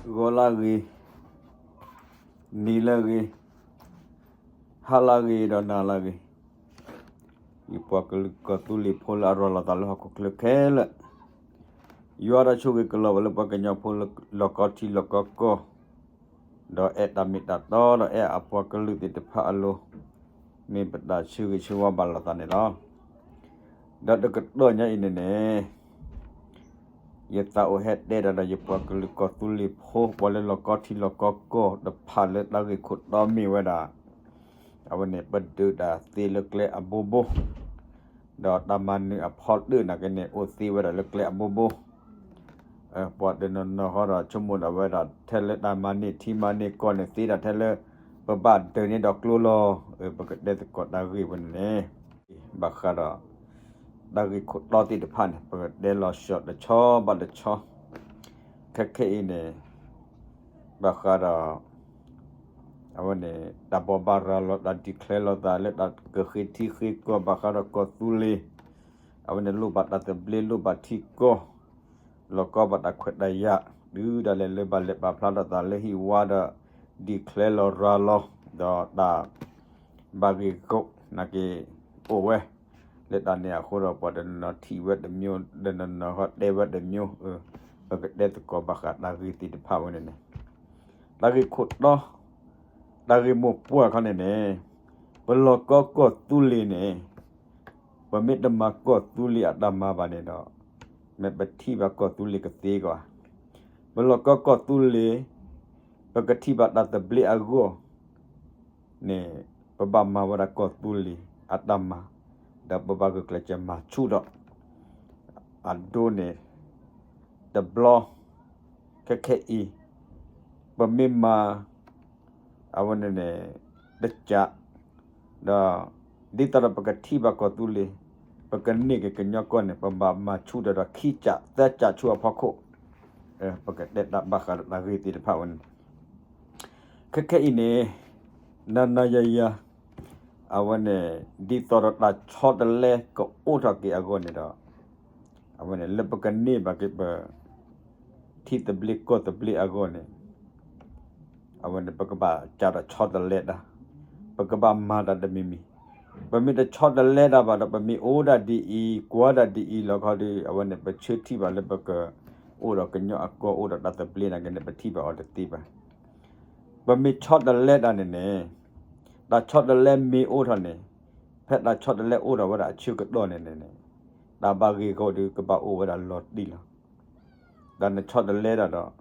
ဂီၤလၢဂ့ၤ, နံၤလၢဂ့ၤ, ဟါလၢဂ့ၤဒီးနၤလၢဂ့ၤ, ယပှၤကလုာ်ကီၢ်သူလ့ၤဖိလၢအရၤလီၤသးလၢဟီၣ်ခိၣ်ချၢခဲလၢာ်, ယွၤဒီးဆိၣ်ဂ့ၤကလီၤဘၣ်လၢပှၤကညီဖိလၢလီၢ်ကီထံလီၢ်ကီကီၢ်, ဒီးအဲၣ်တၢ်မ့ၢ်တၢ်တီဒီးအဲၣ်အပှၤကလုာ်သ့ၣ်တဖၣ်အလိၤ, မ့ၢ်ပတၢ်ဆၢဂ့ၤဆၢဝါဘၣ်လိာ်သးန့ၣ်လီၤ. ဒီးတကတီၢ်ညါအံၤန့ၣ်န့ၣ် ယသးအိၣ်ဟဲတဲတၢ်ဒီးယပှၤကလုာ်ကီၢ်သူလ့ၤဖိ ပှၤလၢလီၢ်ကီထံလီၢ်ကီကီၢ်တဖၣ်လၢတၢ်ဂ့ၢ်ခိၣ်တီမ့ၢ်ဝဲဒၣ်, အဝဲန့ၣ် ပဒုးတၢ်သ့လၢကျဲအဘိဘိ, ဒီးတၢ်မၤနၢၤအဖီတၢၣ်နာ်က့န့ၣ် အိၣ်သ့ဝဲဒၣ်လၢကျဲအဘိဘိ ပှၤတနီၤနီၤဃီဒီးဆိကမိၣ်ဒၣ်ဝဲဒၣ် ထဲလၢတၢ်မၤန့ၢ်ထံမၤန့ၢ်ကီၢ်န့ၣ် သ့ဒၣ်ထဲလၢ ပဘၣ်ဒၢးန့ၢ်ဒီးကျိလီၤ. ပကတဲသကိးတၢ်ဂ့ၢ်ဝဲန့ၣ်န့ၣ် ဘၣ်ဃးဒီး တၢ်ဂ့ၢ်ခိၣ်တီသ့ၣ်တဖၣ်န့ၣ် ပကတဲလီၤဆီတဆီဘၣ်တဆီ, ခဲခဲအံၤန့ၣ် ဘၣ်ဃးဒီး အဝဲန့ၣ် တၢ်ဘိးဘၣ်ရၤလီၤ တၢ် declare လီၤသးလၢတၢ်ကဃ့ထံဃ့ကီၢ် ဘၣ်ဃးဒီးကီၢ်သူလ့ၤ, အဝဲန့ၣ်လိၣ်ဘၣ်တၢ်သဘျ့လိၣ်ဘၣ်ထံကီၢ်, လီၤကီဘၣ်တၢ်ခွဲးတၢ်ယာ်, တုၤဒၣ်လဲာ်လၢဘၣ်လဲၤပာ်ဖျါထီၣ်သးလၢဟံၣ်ဝါဒီး declare လီၤရၤလီၤ, ဒီးတၢ်ဘၣ်ဂ့ၢ်ဂီၢ်နာ်က့ အိၣ်ဝဲ, လၢတၢ်န့ၣ်အဃိဒီး ပှၤတနီၤနီၤထံၣ်ဝဲတမျိုး, တနီၤနီၤဃီတဲဝဲတမျိုး, ပကတဲသကိးဘၣ်ဃးတၢ်ဂ့ၢ်သ့ၣ်တဖၣ်ဝဲန့ၣ်န့ၣ်, တၢ်ဂ့ၢ်ခိၣ်တီ, တၢ်ဂ့ၢ်မိၢ်ပှၢ်ခီန့ၣ်န့ၣ်, ပလီၢ်ကီကီၢ်သူလ့ၤန့ၣ်, ပမ့ၢ်တမၤကီၢ်သူလ့ၤအတၢ်မၤဘၣ်န့ၣ်ဒီး, မ့ၢ်ပထံၣ်ဘၣ်ကီၢ်သူလ့ၤကသ့ကီးဧါ, ပလီၢ်ကီကီၢ်သူလ့ၤ, ပကထံၣ်ဘၣ်တၢ်သဘျ့အဂီၢ် န့ၣ်, ပဘၣ်မၤဝဲဒၣ်ကီၢ်သူလ့ၤအတၢ်မၤ, ဒီးပဘၣ်ဂုာ်ကျဲးစၢးမၤဆူၣ်ဒီး အဒိန့ၣ်, တဘျီ, ခဲခဲအံၤ, ပမ့ၢ်မၤ အဝဲန့ၣ်န့ၣ်, တကး, ဒီး, ဒ်သိးဒီးပကထံၣ်ဘၣ်ကီၢ်သူလ့ၤ, ပကန့ၢ်က့ၤကညီကီၢ်န့ၣ် ပဘၣ်မၤဆူၣ်ဒီးဒီးခံကးသၢကးဆူအဖီခိၣ်, ပကတဲတၢ်ဘၣ်ဃးဒီးတၢ်ဂ့ၢ်သ့ၣ်တဖၣ်ဝဲန့ၣ်, ခဲခဲအံၤန့ၣ်, နၤနၤယၤယၤ, အဝဲန့ၣ်, ဒ်သိးဒီးတၢ်ဆီတလဲကအိၣ်ထီၣ်က့ၤအဂီၢ်န့ၣ်ဒီး, အဝဲန့ၣ်လၢပကန့ၢ်ဘၣ်က့ၤပ ထံသဘျ့ကီၢ်သဘျ့အဂီၢ်န့ၣ်, အဝဲန့ၣ်ပကဘၣ်စးထီၣ်ဆီတလဲတၢ်, ပကဘၣ်မၤတၢ်တမံၤမံၤ, ပမ့ၢ်တဆီတလဲတၢ်ဘၣ်ဒီး ပမ့ၢ်အိၣ်ဒၣ်ဒ်အံၤ ကွၢ်ဒၣ်ဒ်အံၤလီၤခီဒီး အဝဲန့ၣ်ပဆၢထံၣ်ဘၣ်လၢပက အိၣ်ဒီးကညီအကီၢ် အိၣ်ဒီးတၢ်သဘျ့နာ်က့န့ၣ် ပထံၣ်ဘၣ်အီၤတသ့ဘၣ်. ပမ့ၢ်ဆီတလဲတၢ်န့ၣ်န့ၣ်, တၢ်ဆီတလဲမ့ၢ်အိၣ်ထီၣ်န့ၣ်, ဖဲတၢ်ဆီတလဲအိၣ်ထီၣ်ဝဲဒၣ်အဆၢကတီၢ်န့ၣ်န့ၣ်, တၢ်ဘၣ်ဂ့ၢ်ဂီၢ်ဒီးကဘၣ်အိၣ်ဝဲဒၣ်လီၤတံၢ်လီၤ. တၢ်နဆီတလဲတၢ်ဒီး,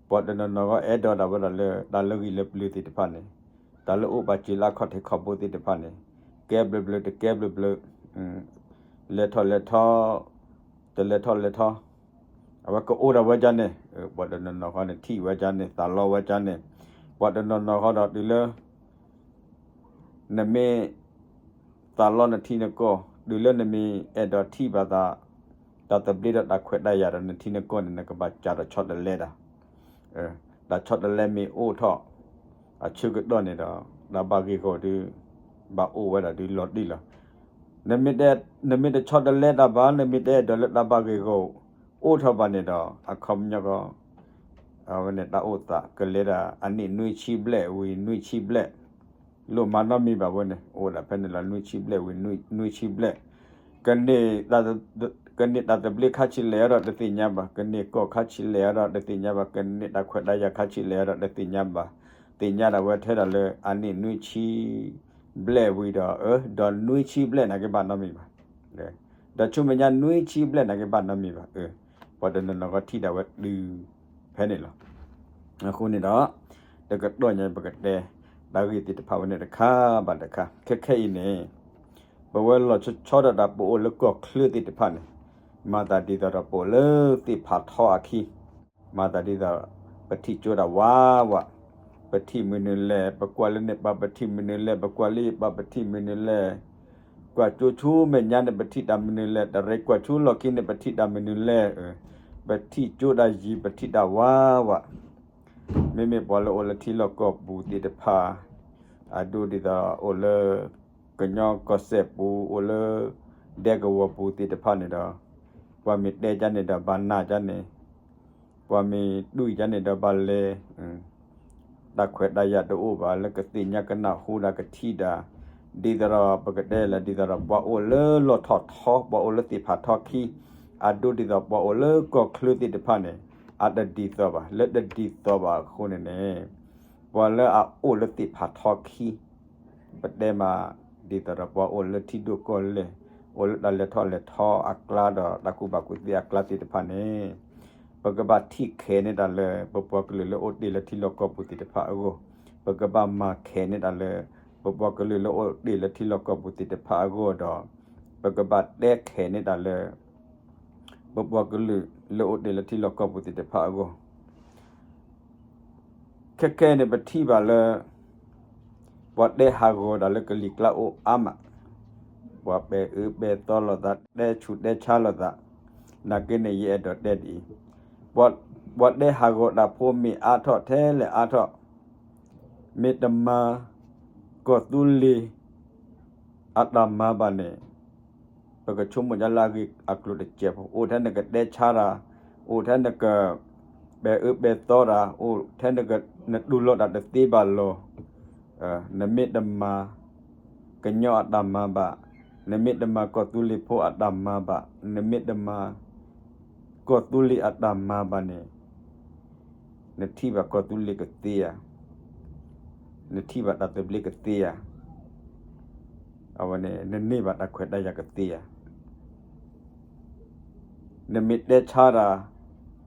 ပှၤတနီၤနီၤဂီၢ်အဲၣ်ဒိးဒၣ်ဝဲဒၣ်လၢတၢ်လၢဂံၢ်လၢပျၢၤသ့ၣ်တဖၣ်န့ၣ်, တၢ်လၢအိၣ်ပာ်စၢၤလၢအခီၣ်ထံးခီၣ်ဘိသ့ၣ်တဖၣ်န့ၣ်, ကဲဘျၢဘျၢတကဲဘျၢဘျၢ, လဲၤထီၣ်လဲၤထီ, တလဲၤထီၣ်လဲၤထီ, အဝဲကအိၣ်ဒၣ်ဝဲဒ်န့ၣ်, ပှၤတနီၤနီၤဃီန့ၣ် ထံၣ်ဝဲဒ်န့ၣ် သးလီဝဲဒ်န့ၣ်, ပှၤတနီၤနီၤဃီဒီးတုၤလၢ နမ့ၢ်သးလီနထံနကီၢ်, တုၤလၢနမ့ၢ်အဲၣ်ဒိးထံၣ်ဘၣ်သး, တၢ်သဘျ့ဒီးတၢ်ခွဲးတၢ်ယာ်ဒီးနထံနကီၢ်န့ၣ် နကဘၣ်စးထီၣ်ဆီတလဲတၢ်. တၢ်ဆီတလဲမ့ၢ်အိၣ်ထီၣ်အဆၢကတီၢ်န့ၣ်ဒီး, တၢ်ဘၣ်ဂ့ၢ်ဂီၢ်ဒုး ဘၣ်အိၣ်ဝဲဒၣ်ဒုးလီၤတံၢ်လီၤ. နမ့ၢ်တဆီတလဲတၢ်ဘၣ်, နမ့ၢ်တအဲၣ်ဒိးလၢတၢ်ဘၣ်ဂ့ၢ်ဂီၢ်အိၣ်ထီၣ်ဘၣ်န့ၣ်ဒီး, အခီပညီကီး အဝဲန့ၣ်တၢ်အိၣ်သးကလဲၤဒၣ်အနံၣ်နွံဆံဘျဲၣ်ဝံၤနွံဆံဘျဲၣ်, လိၣ်မၤနီတမံၤဘၣ်ဝဲန့ၣ် အိၣ်ဝဲဒၣ်ဖဲန့ၣ်လီၤ နွံဆံဘျဲၣ်ဝံၤနွံဆံဘျဲၣ်, ကန့ၢ်တၢ်သဘျ့ခါဆံလဲၣ်အံၤဒီးတသ့ၣ်ညါဘၣ်, ကန့ၢ်ကီၢ်ခါဆံလဲၣ်အံၤဒီးတသ့ၣ်ညါဘၣ်, ကန့ၢ်တၢ်ခွဲးတၢ်ယာ်ခါဆံလဲၣ်အံၤဒီးတသ့ၣ်ညါဘၣ်, သ့ၣ်ညါဒၣ်ဝဲထဲဒၣ်လၢအနံၣ်နွံဆံဘျဲၣ်ဝံၤဒီး, ဒီးနွံဆံဘျဲၣ်နာ်က့ဘၣ်နီတမံၤဘၣ်. ဒီးဆူမဲာ်ညါနွံဆံဘျဲၣ်နာ်က့ဘၣ်နီတမံၤဘၣ်, ပှၤတနီၤနီၤကထံၣ်ဒၣ်ဝဲတုၤဖဲန့ၣ်လီၤ. အဃိန့ၣ်ဒီး, တကတီၢ်ညါပကတဲ, တၢ်ဂ့ၢ်သ့ၣ်တဖၣ်ဝဲန့ၣ်တခါဘၣ်တခါ ခဲခဲအံၤန့ၣ်, ပဝဲလီၤဆီဆီဒၣ်တၢ်ပအိၣ်လၢကီၢ်ချၢသ့ၣ်တဖၣ်န့ၣ်, မၤသးဒ်သိးဒီးပအိၣ်လၢသ့ၣ်ဖးထီအခံ, မၤသးဒ်သိး, ပထံၣ်ကၠိဒၣ်ဝးဝး, ပထံၣ်မနုၤလဲၣ်, ပကွၢ်လၢန့ၣ်ပၤပထံၣ်မနုၤလဲၣ်, ပကွၢ်လၢယပၤပထံၣ်မနုၤလဲၣ်, ကွၢ်ကၠိဆူမဲာ်ညါန့ၣ်ပထံၣ်တၢ်မနုၤလဲၣ်, တရံးကွၢ်ဆူလီၢ်ခံန့ၣ်ပထံၣ်တၢ်မနုၤလဲၣ်, ပထံၣ်ကၠိဒၣ်ယံၤပထံၣ်တၢ်ဝးဝး မ့မ့ၢ်ပှၤလၢအိၣ်လၢထံလီၢ်ကီၢ်ပူၤသ့ၣ်တဖၣ်, အဒိဒ်သိးအိၣ်လၢ ကညီကီၢ်စဲၣ်ပူၤ အိၣ်လၢ ဒဲကဝီၤပူၤသ့ၣ်တဖၣ်န့ၣ်ဒီး, ပှၤမ့ၢ်တဲကန့ၣ်ဒီးဘၣ်နာ်ကန့ၣ်, ပှၤမ့ၢ်ဒူၣ်ယါန့ၣ်ဒီးဘၣ်လဲၤ တၢ်ခွဲးတၢ်ယာ်တအိၣ်ဘၣ် လၢကသ့ၣ်ညါကနၢ်ဟူဒၣ်ကထံၣ်ဒၣ်, ဒ်သိးဒီးပကတဲလၢ ဒ်သိးဒီးပှၤအိၣ်လၢလီၢ်ထီၣ်ထီ ပှၤအိၣ်လၢသ့ၣ်ဖးထီခံ, အဒိဒ်သိးပှၤအိၣ်လၢကီၢ်ချၢသ့ၣ်တဖၣ်န့ၣ် အတဒ်သိးဘၣ်. လၢတဒ်သိးဘၣ်အဃိန့ၣ်န့ၣ် ပှၤလၢအအိၣ်လၢသ့ၣ်ဖးထီခံ ပတဲမး ဒ်သိးဒီးပှၤအိၣ်လၢထံဒိၣ်ကီၢ်လဲၢ်, အိၣ်လၢတၢ်လဲၤထီၣ်လဲၤထီအကျါဒီးတၢ်ကူၣ်ဘၣ်ကူၣ်သ့အကျါသ့ၣ်တဖၣ်န့ၣ် ပကဘၣ်ထံၣ်ခဲးန့ၢ်တၢ်လၢ ပပှၤကလုာ်လၢအိၣ်တ့ၢ်လၢထံလီၢ်ကီၢ်ပူၤသ့ၣ်တဖၣ်အဂီၢ်, ပကဘၣ်မၤခဲးန့ၢ်တၢ်လၢ ပပှၤကလုာ်လၢအိၣ်တ့ၢ်လၢထံလီၢ်ကီၢ်ပူၤသ့ၣ်တဖၣ်အဂီၢ်ဒီး ပကဘၣ်တဲခဲးန့ၢ်တၢ်လၢ ပပှၤကလုာ်လၢအိၣ်တ့ၢ်လၢထံလီၢ်ကီၢ်ပူၤသ့ၣ်တဖၣ်အဂီၢ် ခဲခဲအံၤန့ၣ် ပထံၣ်ဘၣ်လၢ ပှၤတဲဟးဂီၤတၢ်လၢကလံၤကျါအိၣ်အါမး, ပှၤပဲာ်အၢပဲာ်သီလိာ်သး တဲဆူးတဲဆါလိာ်သး, နာ်က့န့ၣ် ယအဲၣ်ဒိးတဲဒ်အံၤ, ပှၤတဲဟးဂီၤတၢ်ဖိမ့ၢ်အါထီၣ်ထဲလဲၣ်အါထီၣ် မ့ၢ်တမၤ ကီၢ်သူလ့ၤ အတၢ်မၤဘၣ်န့ၣ် ပကဆိကမိၣ်ဒ်လၢအဂ့ၢ်အကျိၤတစဲးဖိ, အိၣ်ထဲနကတဲဆါတၢ်, အိၣ်ထဲနက ပဲာ်အၢပဲာ်သီတၢ်, အိၣ်ထဲနက နတူၢ်လိာ်တၢ်တသ့ဘၣ်လီၤ, နမ့ၢ်တမၤ ကညီအတၢ်မၤဘၣ်, နမ့ၢ်တမၤကီၢ်သူလ့ၤဖိအတၢ်မၤဘၣ်, နမ့ၢ်တမၤ ကီၢ်သူလ့ၤအတၢ်မၤဘၣ်န့ၣ် နထံၣ်ဘၣ်ကီၢ်သူလ့ၤကသ့ဧါ, နထံၣ်ဘၣ်တၢ်သဘျ့ကသ့ဧါ, အဝဲန့ၣ် နန့ၢ်ဘၣ်တၢ်ခွဲးတၢ်ယာ်ကသ့ဧါ. နမ့ၢ်တဲဆါတၢ်,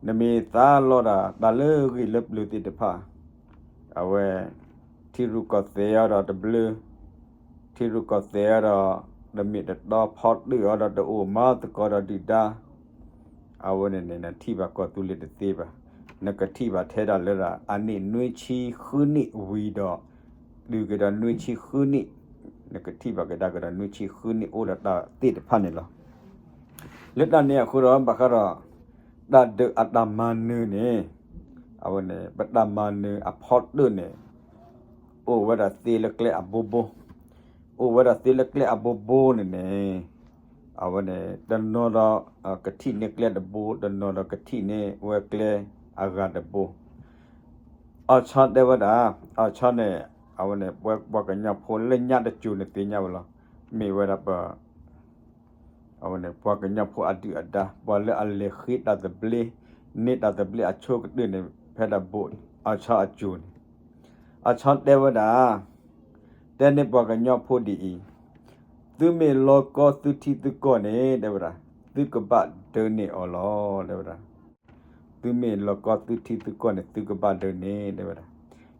နမ့ၢ်သးလီတၢ် တၢ်လၢဂ့ၢ်လၢပျၢၤသ့ၣ်တဖၣ်, အဝဲ ထံရူၢ်ကီၢ်သဲးအီၤဒီးတဘျၢ, ထံရူၢ်ကီၢ်သဲးအီၤဒီး တမ့ၢ်တတီ ဖီတၢၣ်အီၤဒီးတအိၣ်မၤသကိးဒီးဒုၣ်ဒါ အဝဲန့ၣ်န့ၣ် နထံၣ်ဘၣ်ကီၢ်သူလ့ၤတသ့ဘၣ်. နကထံၣ်ဘၣ်ထဲဒၣ်လၢ အနံၣ်နွံဆံဃုနံၣ်ဝံၤဒီး တုၤက့ၤဒီးနွံဆံဃုနံၣ်, နကထံၣ်ဘၣ်ကဒါက့ၤဒီးနွံဆံဃုနံၣ်အိၣ်ဒီးတၢ်သ့ၣ်တဖၣ်န့ၣ်လီၤ. လၢတၢ်န့ၣ်အဃိဒီး ဘၣ်ဃးဒီး တၢ်ဒုးအတၢ်မၤနၢၤန့ၣ်, အဝဲန့ၣ် ပတၢ်မၤနၢၤအဖီတၢၣ်န့ၣ် အိၣ်ဝဲဒၣ်သ့လၢကျဲအဘိဘိ, အိၣ်ဝဲဒၣ်သ့လၢကျဲအဘိဘိန့ၣ်န့ၣ်, အဝဲန့ၣ် တနီၤဒီး ကထံၣ်န့ၢ်ကျဲတဘိ, တနီၤဒီးကထံၣ်န့ၢ်ဝဲကျဲအဂၤတဘိ. အီၤဆီတဲဝဲဒၣ်, အီၤဆီန့ၣ် အဝဲန့ၣ် ပှၤကညီဖိလၢညါတစိၤန့ၣ်သ့ၣ်ညါဝဲလီၤ. မ့ၢ်ဝဲဒၣ်ပ အဝဲန့ၣ် ပှၤကညီဖိအဒုၣ်အဒါ, ပှၤလၢအလဲၤဃ့တၢ်သဘျ့, န့ၢ်တၢ်သဘျ့အဆိကတၢၢ်န့ၣ် ဖဲဒၣ်ဘိၣ်အီၤဆီအစိၤန့ၣ်, အီၤဆီတဲဝဲဒၣ်, တဲန့ၢ်ပှၤကညီဖိဒ်အံၤ, သုမ့ၢ်လီၤကီသုထံသုကီၢ်န့ၣ် တဲဝဲဒၣ်, သုကဘၣ်ဒၢးန့ၢ်အီၤလီၤ တဲဝဲဒၣ်. သုမ့ၢ်လီၤကီသုထံသုကီၢ်န့ၣ် သုကဘၣ်ဒၢးန့ၢ် တဲဝဲဒၣ်.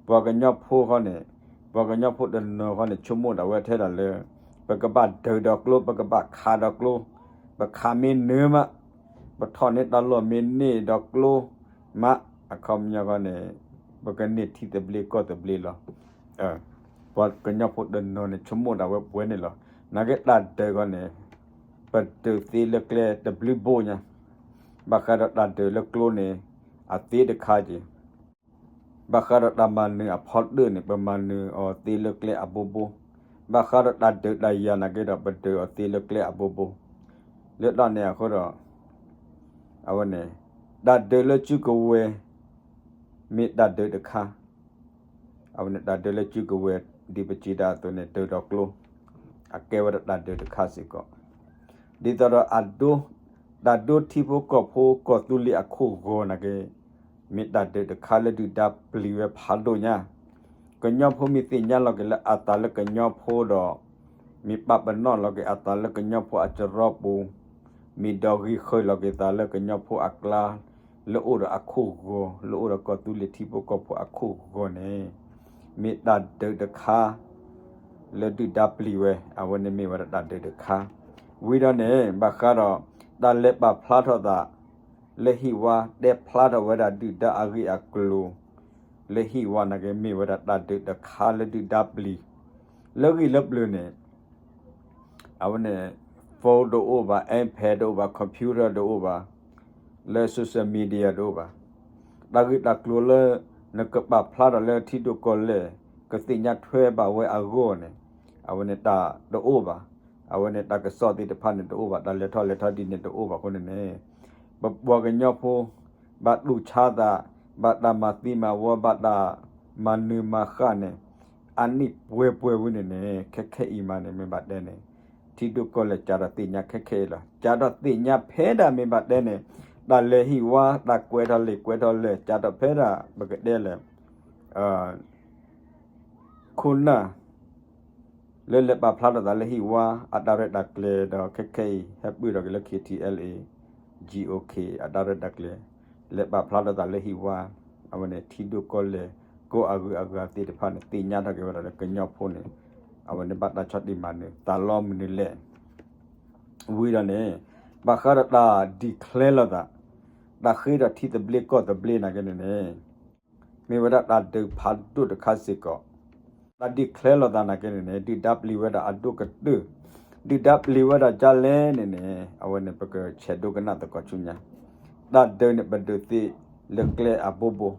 ပှၤကညီဖိဃီန့ၣ်, ပှၤကညီဖိတနီၤဃီန့ၣ် ဆိကမိၣ်ဒၣ်ဝဲထဲဒၣ်လၢ ပကဘၣ်ဒၢးဒီးကျိ, ပကဘၣ်ခးဒီးကျိ, ပခးမ့ၢ်နၢၤမး, ပထီၣ်န့ၢ်တၢ်လီၢ်မ့ၢ်န့ၢ်ဒီးကျိမး, အခီပညီဃီန့ၣ် ပကန့ၢ်ထံသဘျ့ကီၢ်သဘျ့လီၤ. ပှၤကညီဖိတနီၤန့ၣ် ဆိကမိၣ်ဒၣ်ဝဲပှဲၤန့ၣ်လီၤ. နာ်က့တၢ်ဒၢးဃီန့ၣ် ပဒၢးသ့လၢကျဲတဘျုးဘိညါ, ဘၣ်ဃးဒီးတၢ်ဒၢးလၢကျိန့ၣ် အသ့တခါက့ၤ ဘၣ်ဃးဒီးတၢ်မၤနၢၤအဖီတၢၣ်န့ၣ် ပမၤနၢၤအီၤသ့လၢကျဲအဘိဘိ, ဘၣ်ဃးဒီးတၢ်ဒၢးတၢ်ယၤနာ်က့ဒီး ပဒၢးအီၤသ့လၢကျဲအဘိဘိ. လၢတၢ်န့ၣ်အဃိဒီး အဝဲန့ၣ် တၢ်ဒၢးလၢစုကဝဲၤ မ့ၢ်တၢ်ဒၢးတခါ, အဝဲန့ၣ် တၢ်ဒၢးလၢစုကဝဲၤ ဒ်ပစံးတၢ်အသိးန့ၣ် ဒၢးဒီးကျိ, အကဲဝဲဒၣ်တၢ်ဒၢးတခါစ့ၢ်ကီး, ဒ်သိးဒီးအဒိ, တၢ်ဒိထံဖိကီၢ်ဖိ ကီၢ်သူလ့ၤအခိၣ်ဂီၤနာ်က့, မ့ၢ်တၢ်ဒၢးတခါလၢဒုၣ်ဒါပျံၤဝဲဖးဒိၣ်ညါ, ကညီဖိမ့ၢ်သ့ၣ်ညါလီၤက့ၤလၢအသးလၢကညီဖိဒီး မ့ၢ်ပာ်ပနီၣ်လီၤက့ၤအသးလၢကညီဖိအစရီပူၤ, မ့ၢ်ဒီးဂံၢ်ဃၢၤလီၤက့ၤသးလၢကညီဖိအကျါ, လၢအိၣ်ဒီးအခိၣ်ဂီၤ, လၢအိၣ်ဒီးကီၢ်သူလ့ၤထံဖိကီၢ်ဖိအခိၣ်ဂီၤန့ၣ်, မ့ၢ်တၢ်ဒၢးတခါ လၢဒုၣ်ဒါပျံၤဝဲ, အဝဲန့ၣ်မ့ၢ်ဝဲဒၣ်တၢ်ဒၢးတခါ. ဝံၤဒီးန့ၣ် ဘၣ်ဃးဒီး တၢ်လဲၤပာ်ဖျါထီၣ်သး လၢဟံၣ်ဝါ တဲဖျါထီၣ်ဝဲဒၣ်ဒုၣ်ဒါအဂ့ၢ်အကျိၤ လၢဟံၣ်ဝါနာ်က့ မ့ၢ်ဝဲဒၣ်တၢ်ဒၢးတခါလၢဒုၣ်ဒါပျံၤ လၢဂံၢ်လၢပျၢၤန့ၣ် အဝဲန့ၣ် phone တအိၣ်ဘၣ်, iPad တအိၣ်ဘၣ်, computer တအိၣ်ဘၣ်, လၢ social media တအိၣ်ဘၣ်. တၢ်ဂ့ၢ်တၢ်ကျိၤလၢ နကပာ်ဖျါထီၣ်လၢထံဒိၣ်ကီၢ်လဲၢ် ကသ့ၣ်ညါထွဲဘၣ်ဝဲအဂီၢ်န့ၣ် အဝဲန့ၣ်တၢ်တအိၣ်ဘၣ်. အဝဲန့ၣ်တၢ်ကစီၣ်သ့ၣ်တဖၣ်န့ၣ်တအိၣ်ဘၣ်, တၢ်လဲၤထီၣ်လဲၤထီဒ်န့ၣ်တအိၣ်ဘၣ်အဃိန့ၣ်န့ၣ် ပပှၤကညီဖိ ဘၣ်တူၢ်ဆါသး, ဘၣ်တၢ်မၤသံမၤဝီ, ဘၣ်တၢ်မၤနၢၤမၤဃၣ်န့ၣ်, အနံၣ်ပှဲၤပှဲၤဝံၤန့ၣ်န့ၣ် ခဲခဲအံၤမးန့ၣ် မ့ၢ်ဘၣ်တဲန့ၣ်, ထံဒိၣ်ကီၢ်လဲၢ် ကးထီၣ်သ့ၣ်ညါခဲခဲအံၤလီၤ. ကးထီၣ်သ့ၣ်ညါဖဲဒၣ်မ့ၢ်ဘၣ်တဲန့ၣ်, တၢ်လဲၤဟံၣ်ဝါ, တၢ်ကွဲးထီၣ်လံာ်ကွဲးထီၣ်လဲၢ်, ကးထီၣ်ဖဲဒၣ် ပကတဲလဲၣ် ခိၣ်နၢ် လၢလဲၤပာ်ဖျါထီၣ်သးလၢဟံၣ်ဝါ အတၢ်ရဲၣ်တၢ်ကျဲၤဒီး ခဲခဲအံၤ ဟဲပၢၢ်ထီၣ်က့ၤလၢ ခ့ထံအဲလ်အ့ GOK အတၢ်ရဲၣ်တၢ်ကျဲၤ, လဲၤပာ်ဖျါထီၣ်သးလၢဟံၣ်ဝါ, အဝဲန့ၣ် ထံဒိၣ်ကီၢ်လဲၢ် ကီၢ်အဂုၤအဂၤသ့ၣ်တဖၣ်န့ၣ် သ့ၣ်ညါထီၣ်က့ၤဝဲဒၣ်လၢကညီဖိန့ၣ်, အဝဲန့ၣ်ဘၣ်တၢ်ဆီၣ်တံၢ်မၤနၢၤ သးလီမနုၤလဲၣ် ဝံၤဒီးန့ၣ်, ဘၣ်ဃးဒီးတၢ် declare လိာ်သး, တၢ်ဃ့ထီၣ်ထံသဘျ့ကီၢ်သဘျ့နာ်က့န့ၣ်န့ၣ်, မ့ၢ်ဝဲဒၣ်တၢ်ဒုးဖးဒိၣ်တခါစ့ၢ်ကီး, တၢ် declare လိာ်သးနာ်က့န့ၣ်န့ၣ် ဒုၣ်ဒါပျံၤဝဲဒၣ်အဒိၣ်ကတၢၢ်, ဒုၣ်ဒါပျံၤဝဲဒၣ်ဒ်လဲၣ်န့ၣ်န့ၣ် အဝဲန့ၣ် ပကဆဲးဒိကနၣ်သကိးဆူညါ, တၢ်ဒုးန့ၣ်ပဒုးသ့လၢကျဲအဘိဘိ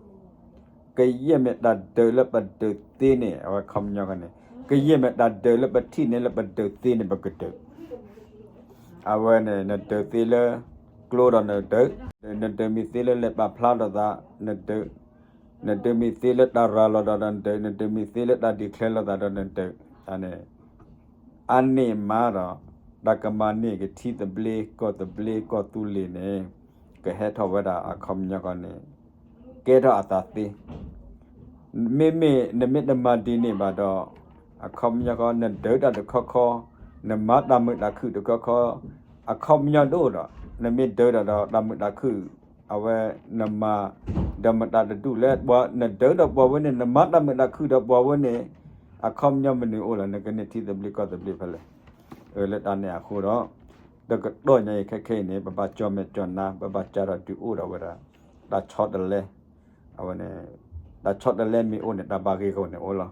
ကယဲၢ်မ့ၢ်တၢ်ဒုးလၢပဒုးသ့န့ၣ် အဝဲခီပညီန့ၣ်, ကယဲၢ်မ့ၢ်တၢ်ဒုးလၢပထံၣ်န့ၢ်လၢပဒုးသ့န့ၣ် ပကဒုး, အဝဲန့ၣ် နဒုးသ့လၢကျိဒီးနဒုး, နဒုးမ့ၢ်သ့လၢလဲၤပာ်ဖျါထီၣ်သး နဒုး, နဒုးမ့ၢ်သ့လၢတၢ်ရၤလီၤဒီးနဒုး, နဒုးမ့ၢ်သ့လၢတၢ် declare လိာ်သးဒီးနဒုး, န့ၣ် အါန့ၢ်မးဒီး တၢ်ကမၤန့ၢ်က့ၤထံသဘျ့ကီၢ်သဘျ့ကီၢ်သူလ့ၤန့ၣ် ကဟဲထီၣ်ဝဲဒၣ်အခီပညီဃီန့ၣ် ကဲထီၣ်အသးသ့, မ့မ့ၢ်နမ့ၢ်တမၤဒ်န့ၣ်ဘၣ်ဒီး အခီပညီဃီ နဒုးတၢ်တခီခီ, နမၤတၢ်မုာ်တၢ်ခုၣ်တခီခီ, အခီပညီတအိၣ်ဒီး နမ့ၢ်ဒုးတၢ်ဒီးတၢ်မုာ်တၢ်ခုၣ် အဝဲနမၤ ဒီးမတၤတဒူၣ်လဲၣ်, နဒုးဒီးပှၤဝဲန့ၣ် နမၤတၢ်မုာ်တၢ်ခုၣ်ဒီးပှၤဝဲန့ၣ် အခီပညီမနုၤအိၣ်လဲၣ်, နကန့ၢ်ထံသဘျ့ကီၢ်သဘျ့ဖဲလဲၣ်. လၢတၢ်န့ၣ်အဃိဒီး တကတီၢ်ညါအံၤခဲခဲအံၤန့ၣ် ပဘၣ်ကၠီၣ်မဲာ်ကၠီၣ်နါ ပဘၣ်ကးထီၣ်ဒုးအိၣ်ဒီးဝဲဒၣ် တၢ်ဆီတလဲ, အဝဲန့ၣ် တၢ်ဆီတလဲမ့ၢ်အိၣ်န့ၣ် တၢ်ဘၣ်ဂ့ၢ်ဂီၢ်န့ၣ်အိၣ်လီ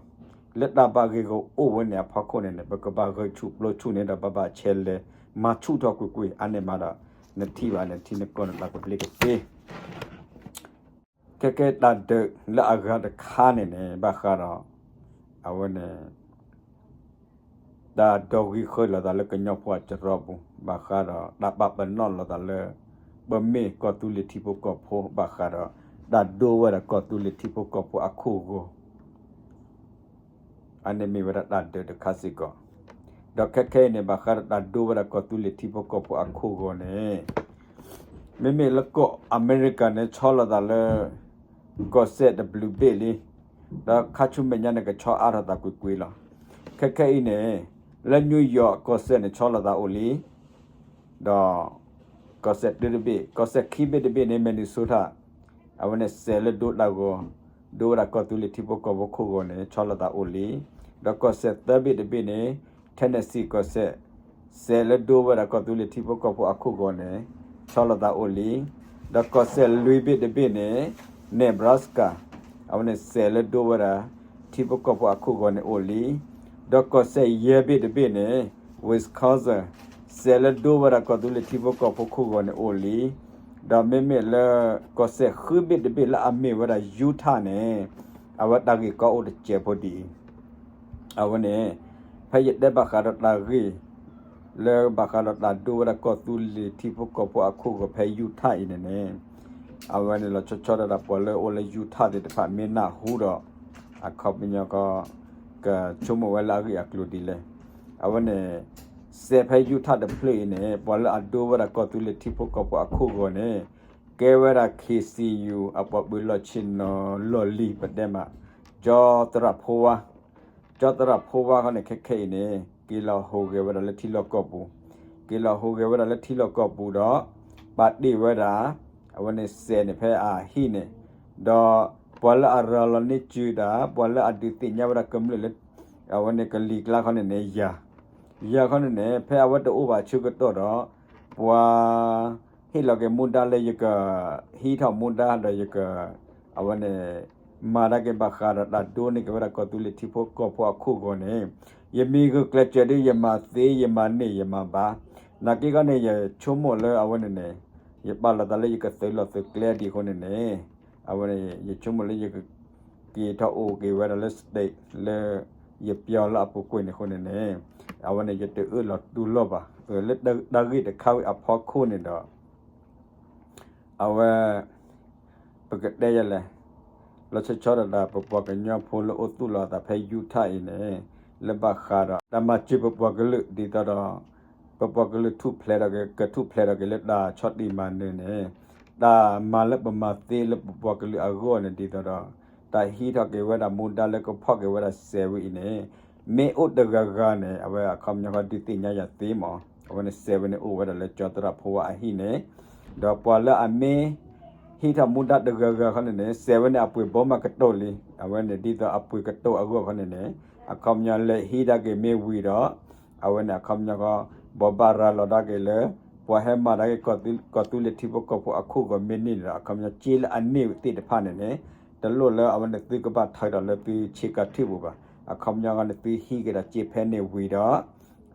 ၤ. လၢတၢ်ဘၣ်ဂ့ၢ်ဂီၢ်အိၣ်ဝဲန့ၣ်အဖီခိၣ်န့ၣ်န့ၣ် ပကဘၣ်ဂဲၤဆူၣ်ပျိဆူၣ်န့ၣ်ဒီး ပဘၣ်ဆဲးလဲၤမၤဆူၣ်ထီၣ်ကွ့ၢ်ကွ့ၢ် အါန့ၢ်မးဒီး နထံၣ်ဘၣ်နထံနကီၢ်န့ၣ် တၢ်ကဘျ့ကသ့ ခဲကဲတၢ်ဒုးလၢအဂၤတခါန့ၣ်န့ၣ် ဘၣ်ဃးဒီး အဝဲန့ၣ် တၢ်ဒိးဂံၢ်ဃၢလိာ်သးလၢကညီဖိအစရီပူၤ ဘၣ်ဃးဒီးတၢ်ပာ်ပနီၣ်လိာ်သးလၢ ပမ့ၢ်ကီၢ်သူလ့ၤထံဖိကီၢ်ဖိ ဘၣ်ဃးဒီး တၢ်ဒိဝဲဒၣ်ကီၢ်သူလ့ၤထံဖိကီၢ်ဖိအခိၣ်ဂီၤ အန့ၣ်မ့ၢ်ဝဲဒၣ်တၢ်ဒုးတခါစ့ၢ်ကီး, ဒီးခဲခဲအံၤန့ၣ် ဘၣ်ဃးဒီးတၢ်ဒိဝဲဒၣ်ကီၢ်သူလ့ၤထံဖိကီၢ်ဖိအခိၣ်ဂီၤန့ၣ် မ့မ့ၢ်လၢကီၢ်အမဲရကၤန့ၣ် ဆီလိာ်သးလၢ ကီၢ်စဲၣ်တဘျုးဘ့ၣ်လံ, ဒီးခါဆူမဲာ်ညါန့ၣ် ကဆီအါထီၣ်သးကွ့ၢ်ကွ့ၢ်လီၤ. ခဲခဲအံၤန့ၣ် လၢ New York ကီၢ်စဲၣ်န့ၣ် ဆီလိာ်သးအိၣ်လံ ဒီး ကီၢ်စဲၣ်တဘ့ၣ်, ကီၢ်စဲၣ်ခံဘ့ၣ်တဘ့ၣ်န့ၣ် Minnesota အဝဲန့ၣ်စဲးလၢဒိတၢ်ဂီၤ, ဒိဝဲဒၣ်ကီၢ်သူလ့ၤထံဖိကီၢ်ဖိခိၣ်ဂီၤန့ၣ် ဆီလိာ်သးအိၣ်လံ. ဒီးကီၢ်စဲၣ်သၢဘ့ၣ်တဘ့ၣ်န့ၣ် Tennessee ကီၢ်စဲၣ်, စဲးလၢဒိဝဲဒၣ်ကီၢ်သူလ့ၤထံဖိကီၢ်ဖိအခိၣ်ဂီၤန့ၣ် ဆီလိာ်သးအိၣ်လံ. ဒီးကီၢ်စဲၣ်လွံၢ်ဘ့ၣ်တဘ့ၣ်န့ၣ် Nebraska အဝဲန့ၣ်စဲးလၢဒိဝဲဒၣ် ထံဖိကီၢ်ဖိအခိၣ်ဂီၤန့ၣ်အိၣ်လံ. ဒီးကီၢ်စဲၣ်ယဲၢ်ဘ့ၣ်တဘ့ၣ်န့ၣ် Wisconsin စဲးလၢဒိဝဲဒၣ်ကီၢ်သူလ့ၤထံဖိကီၢ်ဖိခိၣ်ဂီၤန့ၣ်အိၣ်လံ. ဒီးမ့မ့ၢ်လၢ ကီၢ်စဲၣ်ဃုဘ့ၣ်တဘ့ၣ်လၢအမ့ၢ်ဝဲဒၣ် Utah န့ၣ် အဝဲတၢ်ဂ့ၢ်ကီအိၣ်တစဲးဖိဒ်အံၤ, အဝဲန့ၣ် ဖဲယတဲဘၣ်ဃးဒီးတၢ်ဂ့ၢ် လၢဘၣ်ဃးဒီးတၢ်ဒိဝဲဒၣ်ကီၢ်သူလ့ၤထံဖိကီၢ်ဖိအခိၣ်ဂီၤဖဲ Utah အံၤန့ၣ်န့ၣ် အဝဲန့ၣ်လီၤဆီဆီဒၣ်တၢ် ပှၤလၢအိၣ်လၢ Utah သ့ၣ်တဖၣ်မ့ၢ်နၢ်ဟူဒီး အခီပညီကီး ကဆိကမိၣ်ဝဲလၢအဂ့ၢ်အကျိၤဒ်လဲၣ်. အဝဲန့ၣ် စဲးဖဲ Utah တဖျၢၣ်အံၤန့ၣ် ပှၤလၢအဒိဝဲဒၣ်ကီၢ်သူလ့ၤထံဖိကီၢ်ဖိအခိၣ်ဂီၤန့ၣ် ကဲဝဲဒၣ် KCU အပှၤပၢၤလီၢ်ဆ့ၣ်နီၤလီၢ်လံၤ ပတဲမး ကၠီသရၣ်ဖိဝါ ကၠီသရၣ်ဖိဝါခီန့ၣ် ခဲခဲအံၤန့ၣ် က့ၤလီၤဟူးဂဲၤဝဲဒၣ်လၢထံလီၢ်ကီၢ်ပူၤ, က့ၤလီၤဟူးဂဲၤဝဲဒၣ်လၢထံလီၢ်ကီၢ်ပူၤဒီး ပာ်တ့ၢ်ဝဲဒၣ် အဝဲန့ၣ်စဲးန့ၣ်ဖဲအဟံၣ်န့ၣ်, ဒီးပှၤလၢအရၤလီၤန့ၢ်စုဒၣ် ပှၤလၢအဒုးသ့ၣ်ညါဝဲဒၣ်ကမျၢၢ်လၢ အဝဲန့ၣ်ကလံၤကျါခီန့ၣ်န့ၣ် ယၤ, ယၤခီန့ၣ်န့ၣ် ဖဲအဝဲတအိၣ်ဘၣ်ဆၢကတီၢ်ဒီး ပှၤ ဟ့ၣ်လီၤက့ၤမူဒါလၢယက ဟံးထီၣ်မူဒါဒီးယက အဝဲန့ၣ် မၤတၢ်က့ၤဘၣ်ဃးဒီးတၢ်ဒိန့ၢ်က့ၤဝဲဒၣ်ကီၢ်သူလ့ၤထံဖိကီၢ်ဖိအခိၣ်ဂီၤန့ၣ် ယမ့ၢ်ဂုာ်ကျဲးစၢးဒ်ယမၤသ့ ယမၤန့ၢ် ယမၤဘၣ်. နာ်က့ခီန့ၣ် ယဆိကမိၣ်လၢအဝဲန့ၣ်န့ၣ် ယပာ်လီၤသးလၢယကသုးလီၢ်သုးကျဲဒ်အံၤအဃိန့ၣ်န့ၣ် အဝဲန့ၣ် ယဆိကမိၣ်လၢယက က့ၤထီၣ်အိၣ်က့ၤဝဲဒၣ်လၢ state လၢ ယပျီလၢအပူၤကွံာ်န့ၣ်အဃိန့ၣ်န့ၣ် အဝဲန့ၣ် ယတအၢၣ်လီၤတူၢ်လိာ်ဘၣ် လၢတၢ်ဂ့ၢ်တခါဝံၤအဖီခိၣ်န့ၣ်ဒီး အဝဲ ပကတဲယလဲၣ်, လီၤဆီဆီဒၣ်တၢ် ပပှၤကညီဖိလၢအိၣ်သူၣ်လီၤအသးဖဲ Utah အံၤန့ၣ်, လၢဘၣ်ဃးဒီး တၢ်မၤစၢၤပပှၤကလုာ်ဒ်သိးဒီး ပပှၤကလုာ်ထူၣ်ဖျဲးထီၣ်က့ၤ ကထူၣ်ဖျဲးထီၣ်က့ၤလၢတၢ်ဆီၣ်တံၢ်မၤနၢၤန့ၣ်, တၢ်မၤလၢပမၤသ့လၢပပှၤကလုာ်အဂီၢ်န့ၣ် ဒ်သိးဒီး တၢ်ဟံးထီၣ်က့ၤဝဲဒၣ်မူဒါလၢကဖီၣ်က့ၤဝဲဒၣ်စဲးဝဲအံၤန့ၣ်, မ့ၢ်အိၣ်တဂၤဂၤန့ၣ် အဝဲအခီပညီဃီဒုးသ့ၣ်ညါယၤသ့မး, အဝဲန့ၣ်စဲးဝဲန့ၣ်အိၣ်ဝဲဒၣ်လၢကၠီသရၣ်ဖိဝါအဟံၣ်န့ၣ်, ဒီးပှၤလၢအမ့ၢ် ဟံးထီၣ်မူဒါတဂၤဂၤခီန့ၣ်န့ၣ် စဲးဝဲန့ၣ်အပှ့ၤဘီမးကတိၤလံ, အဝဲန့ၣ်ဒ်သိးအပှ့ၤကတိၤအဂီၢ်ခီန့ၣ်န့ၣ်, အခီပညီလဲၤဟံးဒၣ်က့ၤမ့ၢ်ဝံၤဒီး, အဝဲန့ၣ်အခီပညီဃီ ဘိးဘၣ်ရၤလီၤဒၣ်က့ၤလၢ ပှၤဟဲမၤဒၣ်က့ၤ ကီၢ်သူလ့ၤထံဖိကီၢ်ဖိအခိၣ်ဂီၤမ့ၢ်န့ၢ်န့ၣ်ဒီး အခီပညီစ့လၢအန့ၢ်သ့ၣ်တဖၣ်န့ၣ်န့ၣ်, တလိၣ်လၢအဝဲန့ၣ်သုကဘၣ်ထၢဒီးလၢသုဆ့ကၤထံၣ်ပူၤဘၣ်, အခီပညီဃီန့ၣ် သုဟံးက့ၤဒီးစ့ဖဲန့ၣ်ဝံၤဒီး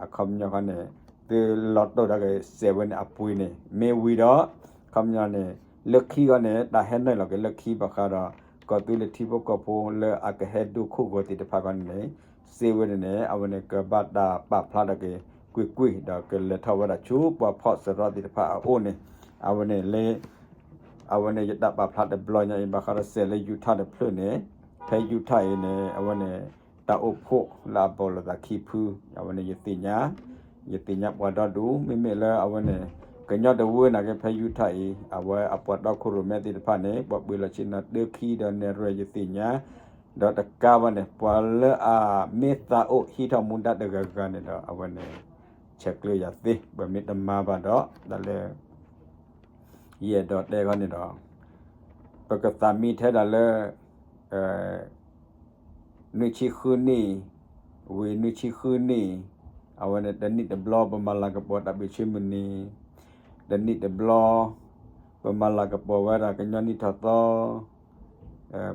အခီပညီဃီန့ၣ် သုလီၤတိၢ်ဒၣ်က့ၤစဲးဝဲန့ၣ်အပှ့ၤန့ၣ် မ့ၢ်ဝံၤဒီး အခီပညီန့ၣ် လၢခံဃီန့ၣ် တၢ်ဟဲနုာ်လီၤက့ၤလၢခံဘၣ်ဃးဒီး ကီၢ်သူလ့ၤထံဖိကီၢ်ဖိလၢအကဟဲဒိခိၣ်ဂီၤသ့ၣ်တဖၣ်ဃီန့ၣ်န့ၣ်, စ့ဝဲန့ၣ်န့ၣ် အဝဲန့ၣ်ကဘၣ်တၢ်ပာ်ဖျါထီၣ်က့ၤကွ့ၢ်ကွ့ၢ် ဒီးကလဲၤထီၣ်ဝဲဒၣ်ဆူပှၤဖီၣ်စရီသ့ၣ်တဖၣ်အအိၣ်န့ၣ်, အဝဲန့ၣ်လၢ အဝဲန့ၣ်ယတၢ်ပာ်ဖျါတဘျီညါအံၤ ဘၣ်ဃးဒီးစဲးလၢ Utah တဖျၢၣ်န့ၣ်, ဖဲ Utah အံၤန့ၣ် အဝဲန့ၣ် တၢ်အိၣ်ဖှိၣ်လၢအဘီၣ်လိာ်သးခံဖု, အဝဲန့ၣ်ယသ့ၣ်ညါ, ယသ့ၣ်ညါပှၤဒီဒူၣ် မ့မ့ၢ်လၢအဝဲန့ၣ် ကညီတဝၢနာ်က့ဖဲ Utah အံၤ အဝဲအပှၤတီခိၣ်ရိၣ်မဲသ့ၣ်တဖၣ်န့ၣ် ပှၤပှ့ၤလီၤဆ့ၣ်နီၤတၢခံဒီးနဲၣ်ရွဲၣ်ယသ့ၣ်ညါ, ဒီးတကးဘၣ်န့ၣ် ပှၤလၢအမ့ၢ်သးအိၣ်ဟံးထီၣ်မူဒါတဂၤဂၤန့ၣ်ဒီး အဝဲန့ၣ် ဆဲးကျၢယၤသ့ ပမ့ၢ်တမၤဘၣ်ဒီး တၢ်လၢ ယအဲၣ်ဒိးတဲခီန့ၣ်ဒီး ပကသးမံထဲဒၣ်လၢ နွံဆံဃုနံၣ်, ဝံၤနွံဆံဃုနံၣ်, အဝဲန့ၣ်တနံၣ်တဘျီ ပမၤလၤကပီၤတၢ်ဘျုးဆ့မုၢ်နံၤ, တနံၣ်တဘျီ ပမၤလၤကပီၤဝဲဒၣ်ကညီနံၣ်ထီၣ်သီ,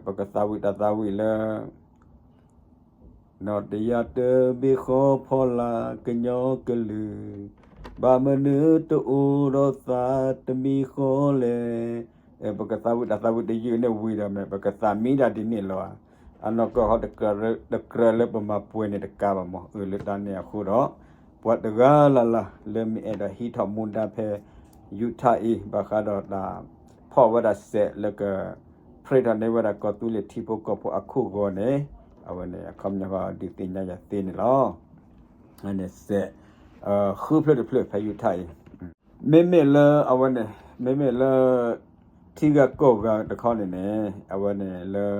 ပကသးဝံၣ်တၢ်သးဝံၣ်လၢ နီၢ်တယၢ်တဘ့ၣ်ဃီဖီလာ်ကညီကလုာ်, ဘၣ်မနုၤတအိၣ်ဒီးသးတမံၤဃီလဲၣ်. ပကသးဝံၣ်တၢ်သးဝံၣ်တယုၢ်န့ၣ်ဝံၤဒီးမ့ၢ် ပကသးမံဒၣ်ဒ်န့ၣ်လီၤ. အနီၢ်ကီၢ်ဃီ တကြၢးလၢပမၤပှဲၤန့ၣ်တကးဘၣ်မး အၢၣ်လၢတၢ်န့ၣ်အဃိဒီး ပှၤတဂၤလၢ်လၢ်လၢမ့ၢ်အဲၣ်ဒိးဟံးထီၣ်မူဒါဖဲ Utah အံၤ ဘၣ်ဃးဒီးတၢ်ဖီၣ်ဝဲဒၣ်စဲးလၢက pray ထီၣ်န့ၢ်ဝဲဒၣ်ကီၢ်သူလ့ၤထံဖိကီၢ်ဖိအခိၣ်ဂီၤန့ၣ်, အဝဲန့ၣ် အခီပညီဃီဒုးသ့ၣ်ညါယၤသ့န့ၣ်လီၤ. န့ၣ်စဲး ဃုဖျၢၣ်တဖျၢၣ်ဖဲ Utah အံၤ, မ့မ့ၢ်လၢအဝဲန့ၣ် မ့မ့ၢ်လၢ ထံဂၤကီၢ်ဂၤတခီန့ၣ်န့ၣ် အဝဲန့ၣ်လၢ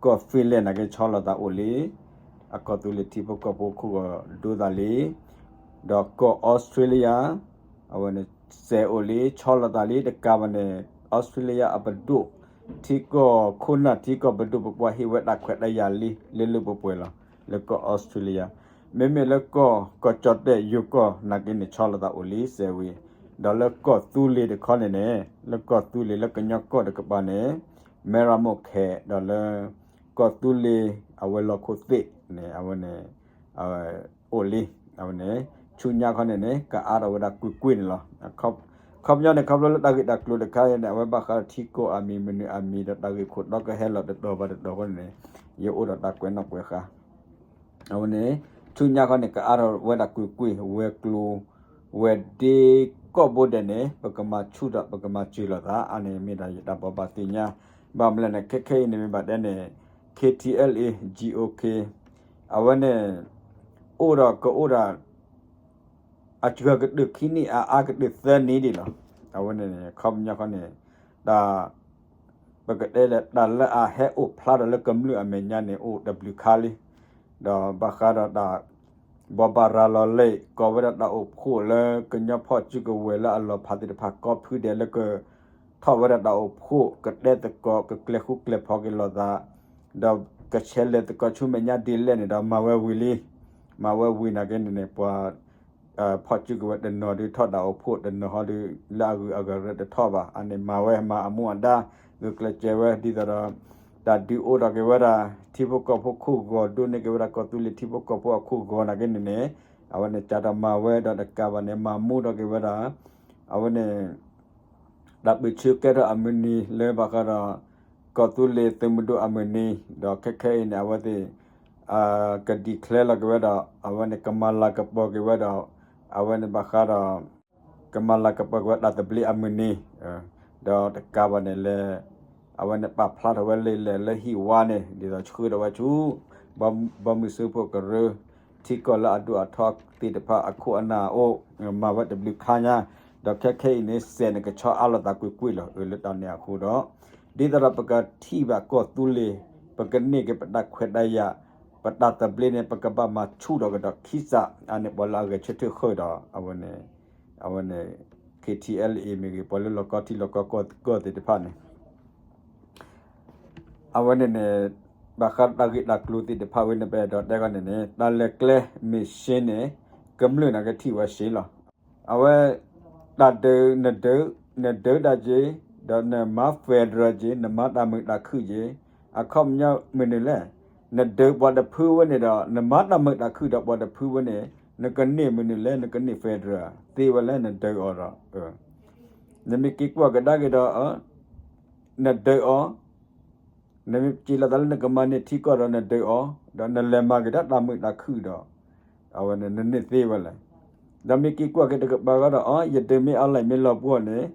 ကီၢ် Finland နာ်က့ဆီလီၤသးအိၣ်လံ, အကီၢ်သူလ့ၤထံဖိကီၢ်ဖိခိၣ်ဂီၤဒိသးလံ, ဒီးကီၢ် Australia အဝဲန့ၣ် စဲးအိၣ်လံ ဆီလီၤသးလံ တကးဘၣ်န့ၣ် Australia အပဒိၣ် ထံကီၢ်ခိၣ်နၢ်ထံကီၢ်ပဒိၣ် ပပှၤဟ့ၣ်ဝဲတၢ်ခွဲးတၢ်ယာ်လံ လၢလၢပှဲၤပှဲၤလီၤ. လၢကီၢ် Australia မ့မ့ၢ်လၢကီၢ် ကီၢ်ကၠီၣ်တဲၣ်ယိၤကီၢ်နာ်က့န့ၣ် ဆီလီၤသးအိၣ်လံစဲးဝံၤ, ဒီးလၢကီၢ်သူလ့ၤတခီန့ၣ်န့ၣ် လၢကီၢ်သူလ့ၤလၢကညီကီၢ်တကပၤန့ၣ် မဲရမိၢ်ခဲ ဒီးလၢ ကီၢ်သူလ့ၤအဝဲၤလီၢ်ခိၣ်သ့ၣ်န့ၣ် အဝဲန့ၣ် အိၣ်လံ, အဝဲန့ၣ် ဆူညါခီန့ၣ်န့ၣ် ကအါထီၣ်ဝဲဒၣ်ကွ့ၢ်ကွ့ၢ်န့ၣ်လီၤ. ခီပညီန့ၣ် ခီဖျိလၢတၢ်ဂ့ၢ်တၢ်ကျိၤတခါအံၤန့ၣ် အဝဲဘၣ်ဃးဒီးထံကီၢ်အမံၤမနုၤအမံၤဒီးတၢ်ဂ့ၢ်ခိၣ်တီကဟဲလီၤတတီၤဘၣ်တတီၤအဃိန့ၣ်န့ၣ် ယအိၣ်ဒီးတၢ်ကွဲးနီၣ်ကွဲးဃါ အဝဲန့ၣ် ဆူညါခီန့ၣ် ကအါထီၣ်ဝဲဒၣ်ကွ့ၢ်ကွ့ၢ် ဝဲၤကျိၤ ဝဲၤဒ့ကီၢ်ဘိဒဲးန့ၣ် ပကမၤဆူၣ်ဒီးပကမၤစၢၤလိာ်သး အါန့ၣ်မ့ၢ်ဒၣ်ယတၢ်ဘိးဘၣ်သ့ၣ်ညါ, ဘၣ်မနုၤလဲၣ်န့ၣ် ခဲခဲအံၤန့ၣ်မ့ၢ်ဘၣ်တဲန့ၣ် K T L A G O K အဝဲန့ၣ် အိၣ်ဒီးကအိၣ်ဒီး အစှၤကတၢၢ်ခံနံၣ် အအါကတၢၢ်သၢနံၣ်ဒံးလီၤ. အဝဲန့ၣ် ခီပညီခီန့ၣ် တၢ် ပကတဲလၢတၢ်လၢအဟဲအိၣ်ဖျါထီၣ်လၢကမျၢၢ်အမဲာ်ညါန့ၣ် အိၣ်တဘျုးခါလံ. ဒီးဘၣ်ဃးဒီးတၢ် ဘိးဘၣ်ရၤလီၤလံာ် ကိးဝဲဒၣ်တၢ်အိၣ်ဖှိၣ်လၢကညီဖီၣ်စုကဝဲၤလၢအလီၤဖးသ့ၣ်တဖၣ် ကိးဖုဒဲးလၢက ထီၣ်ဝဲဒၣ်တၢ်အိၣ်ဖှိၣ် ကတဲသကိး ကကျဲၤဃူကျဲၤဖိးက့ၤလိာ်သး ဒီးကဆဲးလဲၤသကိးဆူမဲာ်ညါဒ်လဲၣ်န့ၣ်ဒီး မၤဝဲဝံၤလံ. မၤဝဲဝံၤနာ်က့န့ၣ်န့ၣ် ပှၤ ဖီၣ်စုကဝဲၤတနီၤဒုးထီၣ်တၢ်အိၣ်ဖှိၣ် တနီၤဟီဒုး လၢအဂုၤအဂၤရဲၣ်တထီၣ်ဘၣ်. အန့ၣ်မၤဝဲမၤအမူအဒါ ဂုာ်ကျဲးစၢးဝဲ ဒ်သိးဒီး တၢ်ဒုးအိၣ်ထီၣ်က့ၤဝဲဒၣ် ထံဖိကီၢ်ဖိခိၣ်ဂီၤ ဒိးန့ၢ်က့ၤဝဲဒၣ်ကီၢ်သူလ့ၤထံဖိကီၢ်ဖိအခိၣ်ဂီၤနာ်က့န့ၣ်န့ၣ် အဝဲန့ၣ် ကၢ်တၢ်မၤဝဲဒီးတကးဘၣ်န့ၣ် မၤမူထီၣ်က့ၤဝဲဒၣ် အဝဲန့ၣ် တၢ်ပၢဆှၢကဲထီၣ်အမုၢ်နံၤလၢဘၣ်ဃးဒီး ကီၢ်သူလ့ၤသုးမုၢ်ဒိၣ်အမုၢ်နံၤ ဒီးခဲခဲအံၤန့ၣ် အဝဲသ့ၣ် က declare လီၤက့ၤဝဲဒီး အဝဲန့ၣ် ကမၤလၤကပီၤက့ၤဝဲဒီး အဝဲန့ၣ်ဘၣ်ဃးဒီး ကမၤလၤကပီၤက့ၤဝဲတၢ်သဘျ့အမုၢ်နံၤ ဒီးတကးဘၣ်န့ၣ်လၢ အဝဲန့ၣ်ပာ်ဖျါထီၣ်ဝဲလံာ်လဲၢ်လၢဟံၣ်ဝါန့ၣ် ဒ်သိးဆှၢထီၣ်ဝဲဆူ ဘီမုၢ်စၢဖှိၣ်ကရၢ ထံကီၢ်လၢအဒိၣ်အထီသ့ၣ်တဖၣ်အခိၣ်အနၢ်အအိၣ် မၤဝဲတဘျုးခါညါ, ဒီးခဲခဲအံၤန့ၣ် စဲးန့ၣ်ကဆီအါလိာ်သးကွ့ၢ်ကွ့ၢ်လီၤ. အၢ လၢတၢ်န့ၣ်အဃိဒီး ဒ်သိးဒီးပကထံၣ်ဘၣ်ကီၢ်သူလ့ၤ ပကန့ၢ်က့ၤပတၢ်ခွဲးတၢ်ယာ် ပတၢ်သဘျ့န့ၣ် ပကဘၣ်မၤဆူၣ်ထီၣ်ကဒီးခံစး အန့ၣ်ပှၤလၢအဂဲၤဆၢထၢၣ်ဃုာ်ဒီး အဝဲန့ၣ် အဝဲန့ၣ် ခ့ထံအဲလ်အ့မ့ၢ်ဂ့ၤ ပှၤလၢလီၢ်ကီထံလီၢ်ကီကီၢ်သ့ၣ်တဖၣ်န့ၣ် အဝဲန့ၣ်န့ၣ် ဘၣ်ဃးတၢ်ဂ့ၢ်တၢ်ကျိၤသ့ၣ်တဖၣ်ဝဲန့ၣ် ပအဲၣ်ဒိးတဲခီန့ၣ်န့ၣ် တၢ်လဲၤကျဲမ့ၢ်ရှဲန့ၣ် ကမျၢၢ်န့ၣ်ကထံၣ်ဝဲရှဲလီၤ. အဝဲ တၢ်ဒုး နဒုး နဒုးတၢ်က့ၤ ဒီးနမၤ federal က့ၤ နမၤတၢ်မုာ်တၢ်ခုၣ်က့ၤ အခီပညီမနုၤလဲၣ်. နဒုးပှၤတဖုဝဲန့ၣ်ဒီး နမၤတၢ်မုာ်တၢ်ခုၣ်ဒီးပှၤတဖုဝဲန့ၣ် နကန့ၢ်မနုၤလဲၣ် နကန့ၢ် federal သ့ဝဲလဲၣ် နဒုးအီၤဒီး နမ့ၢ်က့ၤကွၢ်ကဒါက့ၤဒီး နဒုးအီၤ နမ့ၢ်စံးလီၤသးလၢနကမၤန့ၢ်ထံကီၢ်ဒီးနဒုးအီၤ ဒီးနလဲၤမၤက့ၤဒီးတၢ်မုာ်တၢ်ခုၣ်ဒီး အဝဲန့ၣ်နန့ၢ်သ့ဝဲလဲၣ်. ဒီးမ့ၢ်က့ၤကွၢ်က့ၤတကပၤဃီဒီး အ ယဒုးမ့ၢ်အီလၢမ့ၢ်လီၤပှီၢ်န့ၣ်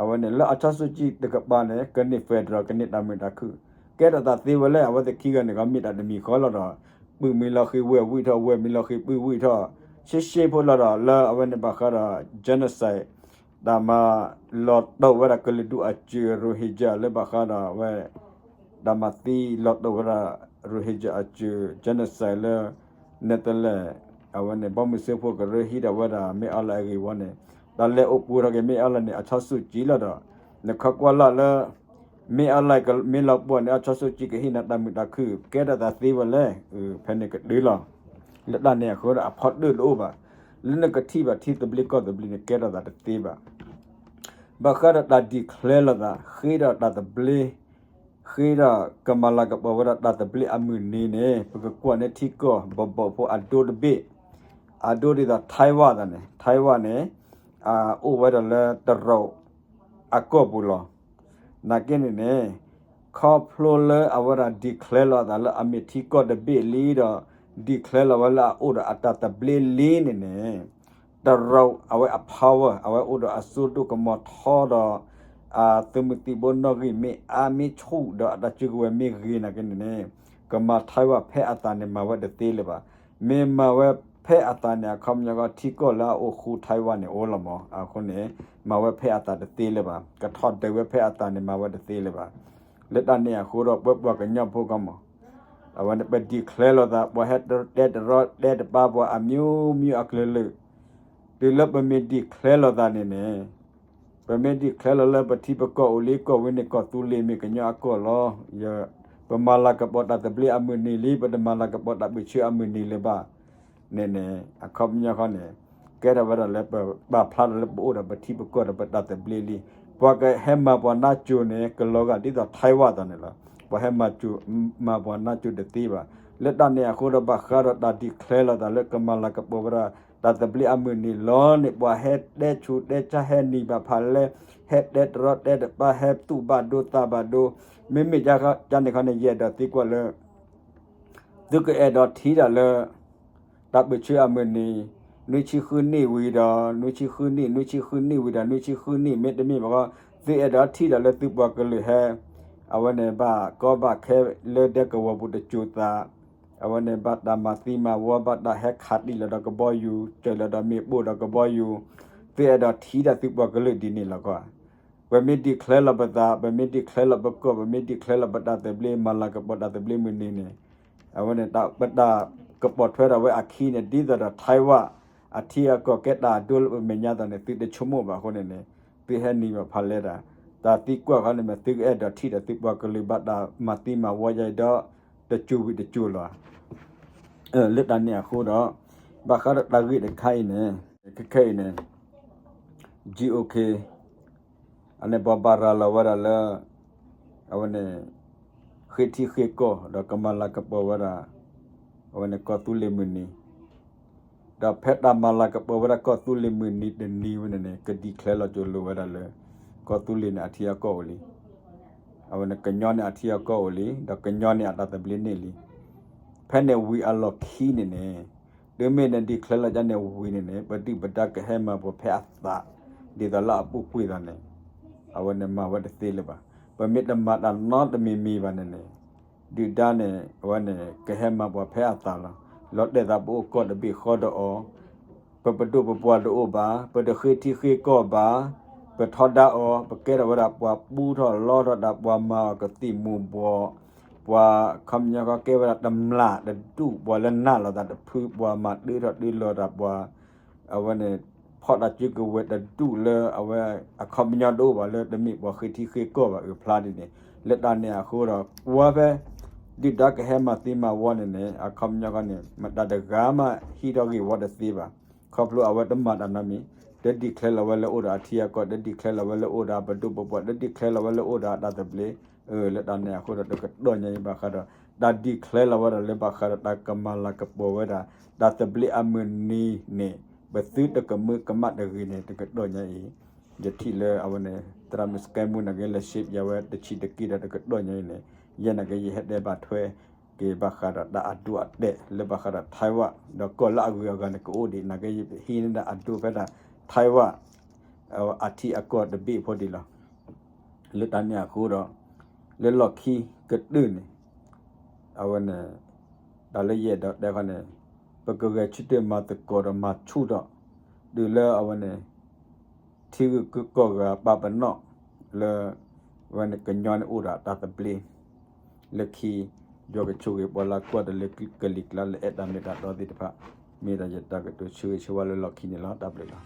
အဝဲန့ၣ်လၢအဆီၣ်ဆူၣ်ကံၢ်တကပၤန့ၣ် ကန့ၢ် federal ကန့ၢ်တၢ်မုာ်တၢ်ခုၣ် ကဲထီၣ်သးသ့ဝဲလဲၣ်. အဝဲသ့ၣ်ခံဂၤန့ၣ် ကမ့ၢ်တၢ်တမံၤဃီလီၤဒီး ပုၢ်မ့ၢ်လီၤဃ့ၤဝဲၢ်ဝံၣ်ထီၣ် ဝဲၢ်မ့ၢ်လီၤဃ့ၤပုၢ်ဝံၣ်ထီၣ် ရှဲရှဲဖိလီၤဒီး လၢအဝဲန့ၣ်ဘၣ်ဃးဒီး genocide တၢ်မၤလီၤတိၢ်ဝဲဒၣ်ကလုာ်ဒူၣ်အစု Rohingya လၢဘၣ်ဃးဒီးဝဲ တၢ်မၤသံလီၤတိၢ်ဝဲဒၣ် Rohingya အစု genocide လၢ နဲတလဲၣ် အဝဲန့ၣ် ဘီမုၢ်စၢဖှိၣ်ကရၢဟံးထီၣ်ဝဲဒၣ် မ့ၢ်အီလၢအဂ့ၤဝဲန့ၣ် တၢ်လဲၤအိၣ်ပူၤထီၣ်က့ၤ မ့ၢ်အီလၢန့ၣ် အဆီၣ်ဆူၣ်ကံၢ်လီၤဒီး နခီကွၢ်လၢ်လၢ မ့ၢ်အီလၢမ့ၢ်လီၤပှီၢ်န့ၣ် အဆီၣ်ဆူၣ်ကံၢ်ကဟ့ၣ်နၤတၢ်မုာ်တၢ်ခုၣ် ကဲထီၣ်သးသ့ဝဲလဲၣ်. ဖဲန့ၣ်ကတၢၢ်လီၤ. လၢတၢ်န့ၣ်အဃိဒီး အဖီတၢၣ်တအိၣ်ဘၣ်. လၢနကထံၣ်ဘၣ်ထံသဘျ့ကီၢ်သဘျ့န့ၣ် ကဲထီၣ်သးတသ့ဘၣ်. ဘၣ်ဃးဒီးတၢ် declare လိာ်သး ဃ့ဒီးတၢ်သဘျ့ ဃ့ဒီးကမၤလၤကပီၤဝဲဒၣ်တၢ်သဘျ့အမုၢ်နံၤန့ၣ် ပကကွၢ်န့ၢ်ထံကီၢ်ဘီဘီဖိအဒိတဘ့ၣ်, အဒိဒ်သိး Taiwan သးန့ၣ် Taiwan န့ၣ် အိၣ်ဝဲဒၣ်လၢတရူးအကီၢ်ပူၤလီၤ. နာ်က့န့ၣ်န့ၣ် ခီဖျိလၢအဝဲဒၣ် declare လိာ်သးလၢအမ့ၢ်ထံကီၢ်တဘ့ၣ်လံဒီး declare လိာ်ဝဲလၢအအိၣ်ဒီးအတၢ်သဘျ့လံန့ၣ်န့ၣ် တရူးအဝဲအ power အဝဲအိၣ်ဒီးအစိဒိၣ်ကမီၤထီဒီး အသုးမုၢ်သံၣ်ဘိနီၣ်ဂံၢ်မ့ၢ်အါမ့ၢ်ဆူၣ်ဒီးအတၢ်စုကဝဲၤမ့ၢ်ဂ့ၤနာ်က့န့ၣ်န့ၣ် ကမၤ Taiwan ဖဲအသးန့ၣ် မၤဝဲတသ့လၢၤဘၣ်. မ့ၢ်မၤဝဲဖဲအသးန့ၣ် အခီပညီကီ ထံကီၢ်လၢအအိၣ်ဃူ Taiwan န့ၣ်အိၣ်လီၤမး. အဃိန့ၣ် မၤဝဲဖဲအသးတသ့လၢၤဘၣ်. ကထီၣ်ဒုးဝဲဖဲအသးန့ၣ် မၤဝဲတသ့လၢၤဘၣ်. လၢတၢ်န့ၣ်အဃိဒီး ပပှၤကညီဖိကီမး အဝဲန့ၣ် ပ declare လိာ်သး ပှၤဟဲတဲတရီတဲတပါပှၤအမျိုးမျိုးအကလုာ်ကလုာ် တုၤလၢပမ့ၢ် declare လိာ်သးန့ၣ်န့ၣ် ပမ့ၢ် declare လီၤလၢပထံပကီၢ်အိၣ်လံ ကီၢ်ဝဲန့ၣ် ကီၢ်သူလ့ၤမ့ၢ်ကညီအကီၢ်လီၤ. ပမၤလၤကပီၤတၢ်သဘျ့အမုၢ်နံၤလံ ပတမၤလၤကပီၤတၢ်ပၢဆှၢအမုၢ်နံၤလၢၤဘၣ်. န့ၣ်န့ၣ် အခီပညီဃီန့ၣ် ကဲထီၣ်ဝဲဒၣ်လၢပပာ်ဖျါထီၣ်လၢပအိၣ်ဒီးပထံပကီၢ်ဒီးပတၢ်သဘျ့လံ. ပှၤကဟဲမၤပှၤနါစိၤန့ၣ် ကလီၤဂာ်ဒ်သိး Taiwan သးန့ၣ်လီၤ. ပှၤဟဲမၤစိၤ မၤပှၤနါစိၤတသ့ဘၣ်. လၢတၢ်န့ၣ်အဃိဒီး ဘၣ်ဃးဒီးတၢ် declare လိာ်သးလၢကမၤလၤကပီၤဝဲဒၣ် တၢ်သဘျ့အမုၢ်နံၤလီၤန့ၣ် ပှၤဟဲတဲဆူးတဲဆါ ဟဲနံၤဘၣ်ဖးလဲၢ် ဟဲတဲတရီတဲတပါ ဟဲသူၣ်ဘၣ်ဒိသးဘၣ်ဒိ မ့မ့ၢ်ကန့ၣ်ခီန့ၣ် ယအဲၣ်ဒိးသံကွၢ်လၢ သုကအဲၣ်ဒိးထံၣ်တၢ်လၢ တၢ်ပၢဆှၢအမုၢ်နံၤ နွံဆံဃုနံၣ်ဝံၤဒီး နွံဆံဃုနံၣ် နွံဆံဃုနံၣ်ဝံၤဒီး နွံဆံဃုနံၣ် မ့တမ့ၢ်ဘၣ်ဃီ သုအဲၣ်ဒိးထံၣ်တၢ်လၢသုပှၤကလုာ်ဟဲ အဝဲန့ၣ်ဘၣ်ကီဘၣ်ခဲလၢဒဲကဝီၤပူၤတစိၤသး အဝဲန့ၣ်ဘၣ်တၢ်မၤသံမၤဝီ ဘၣ်တၢ်ဟဲခးတံၢ်လီၤဒီးကဘီယူၤ စၢၤလီၤဒီးမ့ၣ်ပိၢ်ဒီးကဘီယူၤ သုအဲၣ်ဒိးထံၣ်တၢ်သုပှၤကလုာ်ဒ်န့ၣ်လီၤကီး. ပမ့ၢ် declare လီၤပသး ပမ့ၢ် declare လီၤပကီၢ် ပမ့ၢ် declare လီၤပတၢ်သဘျ့ မၤလၤကပီၤတၢ်သဘျ့မုၢ်နံၤန့ၣ် အဝဲန့ၣ် ပတၢ်ကပိာ်ထွဲထီၣ်ဝဲအခံန့ၣ် ဒ်သိးဒီး Taiwan အထံအကီၢ်ကဲတၢ်အဒိလၢပမဲာ်ညါသးန့ၣ် သုတဆိကမိၣ်ဘၣ်အဃိန့ၣ်န့ၣ် သုဟဲနံၤဘၣ်ဖးလဲၢ်တၢ် တၢ်သံကွၢ်ဃီန့ၣ်မ့ၢ်သုကအဲၣ်ဒိးထံၣ်ဒီးသုပှၤကလုာ်ဘၣ်တၢ်မၤသံမၤဝီယါအံၤဒီး တစိၤဝံၤတစိၤလီၤ. လၢတၢ်န့ၣ်အဃိဒီး ဘၣ်ဃးဒီးတၢ်ဂ့ၢ်တခါအံၤန့ၣ် ခဲခဲအံၤန့ၣ် GOK အန့ၣ်ပှၤဘၣ်ရၤလီၤဝဲဒၣ်လၢ အဝဲန့ၣ် ဃ့ထံဃ့ကီၢ်ဒီးကမၤလၤကပီၤဝဲဒၣ် အဝဲန့ၣ်ကီၢ်သူလ့ၤမုၢ်နံၤ ဒီးဖဲတၢ်မၤလၤကပီၤဝဲဒၣ်ကီၢ်သူလ့ၤမုၢ်နံၤတနံၤဝဲန့ၣ်န့ၣ် က declare လီၤကၠိလိာ်ဝဲဒၣ်လၢ ကီၢ်သူလ့ၤန့ၣ်အထံအကီၢ်အိၣ်လံ. အဝဲန့ၣ်ကညီန့ၣ်အထံအကီၢ်အိၣ်လံ ဒီးကညီန့ၣ်အတၢ်သဘျ့န့ၢ်လံ. ဖဲန့ၣ်ဝံၤအလီၢ်ခံန့ၣ်န့ၣ် တုၤမ့ၢ်န declare လီၤကန့ၣ်ဝံၤန့ၣ်န့ၣ် ပဒုၣ်ပဒါကဟဲမၤပှၤဖဲအသး ဒ်သိးလၢအပူၤကွံာ်သးန့ၣ် အဝဲန့ၣ်မၤဝဲတသ့လၢၤဘၣ်. ပမ့ၢ်တမၤတၢ်နီတမံၤမံၤဘၣ်န့ၣ်န့ၣ် ဒုၣ်ဒါန့ၣ် အဝဲန့ၣ် ကဟဲမၤပှၤဖဲအသးလီၤ. လီၤတဲာ်သးပအိၣ်ကီၢ်တဘ့ၣ်ဃီဒီးအီၤ, ပပဒိၣ်ပပှၢ်တအိၣ်ဘၣ်, ပတဃ့ထံဃ့ကီၢ်ဘၣ်, ပထီဒါအီၤ, ပကဲထီၣ်ဝဲဒၣ်ပှၤပူထီၣ်လီထီၣ်တၢ် ပှၤမၤအီၤကသံၣ်မူၤဘှီး, ပှၤခီပညီကဲဝဲဒၣ်တမျၢ်တဒူၣ် ပှၤလၢနာ်လိာ်သးတဖု ပှၤမၤဒၢထီၣ်ဒၢလီၤတၢ် ပှၤ အဝဲန့ၣ် ဖီၣ်တၢ်စုကဝဲၤတဒူၣ်လၢအဝဲ အခီပညီတအိၣ်ဘၣ်လၢတမ့ၢ်ပှၤဃ့ထံဃ့ကီၢ်ဘၣ်အုးဖျါဒ်န့ၣ် လၢတၢ်န့ၣ်အဃိဒီး ပဝဲဖဲ ဒုၣ်ဒါကဟဲမၤသံမၤဝီန့ၣ်န့ၣ် အခီပညီခီန့ၣ် မတၤတဂၤမးဟံးထီၣ်ဂ့ၢ်ဝီတသ့ဘၣ်. ခီဖျိအဝဲတမၤတၢ်နီတမံၤ တ declare လီၤဝဲလၢအိၣ်ဒီးအထံအကီၢ်, တ declare လီၤဝဲလၢအိၣ်ဒီးပဒိၣ်ပပှၢ်, တ declare လီၤဝဲလၢအိၣ်ဒီးတၢ်သဘျ့, လၢတၢ်န့ၣ်အဃိဒီးတကတီၢ်ညါအံၤဘၣ်ဃးဒီး တၢ် declare လီၤဝဲဒၣ်လၢဘၣ်ဃးဒီးတၢ်ကမၤလၤကပီၤဝဲဒၣ် တၢ်သဘျ့အမုၢ်နံၤန့ၣ် ပသုတကမၢကမၣ်တဂ့ၤန့ၣ် တကတီၢ်ညါအံၤ ယထံၣ်လၢအဝဲန့ၣ် သရၣ်မုၣ်စကဲမူန့ၣ်က့ လဲၤရှ့ပယၤဝဲတဆံးတက့ၢ်ဒီးတကတီၢ်ညါအံၤန့ၣ် ယဲန့ၣ်က့ ယဟဲတဲဘၣ်ထွဲက့ၤဘၣ်ဃးဒီးတၢ်အဒိအတဲာ်လၢဘၣ်ဃးဒီး Taiwan ဒီးကီၢ်လၢအဂုၤအဂၤန့ၣ်ကအိၣ်ဒံးန့ၣ်က့ ယဟံးန့ၢ်ဒၣ်အဒိဖဲဒၣ် Taiwan အထံအကီၢ်တဘ့ၣ်ဖိဒံးလီၤ. လၢတၢ်န့ၣ်အဃိဒီး လၢလီၢ်ခံကတၢၢ်န့ၣ် အဝဲန့ၣ် တၢ်လၢယအဲၣ်ဒိးတဲခီန့ၣ် ပကဂဲၤဆၢထၢၣ်မၤသကိးဒီးမၤဆူၣ်ထီၣ် တုၤလၢအဝဲန့ၣ် ထံဂုၤကီၢ်ဂၤပာ်ပနီၣ်လၢ အဝဲန့ၣ်ကညီန့ၣ်အိၣ်ဒီးတၢ်သဘျ့ လၢခံ ယွၤကဆိၣ်ဂ့ၤပှၤလၢကွၢ်တၢ်လၢကလံၤကျါလၢအဲၣ်တၢ်မ့ၢ်တၢ်တီသ့ၣ်တဖၣ် မ့ၢ်ဒၣ်ယတၢ်ကတိၤဆၢဂ့ၤဆၢဝါလၢလီၢ်ခံန့ၣ်လီၤ. တၢ်ဘျုးလီၤ.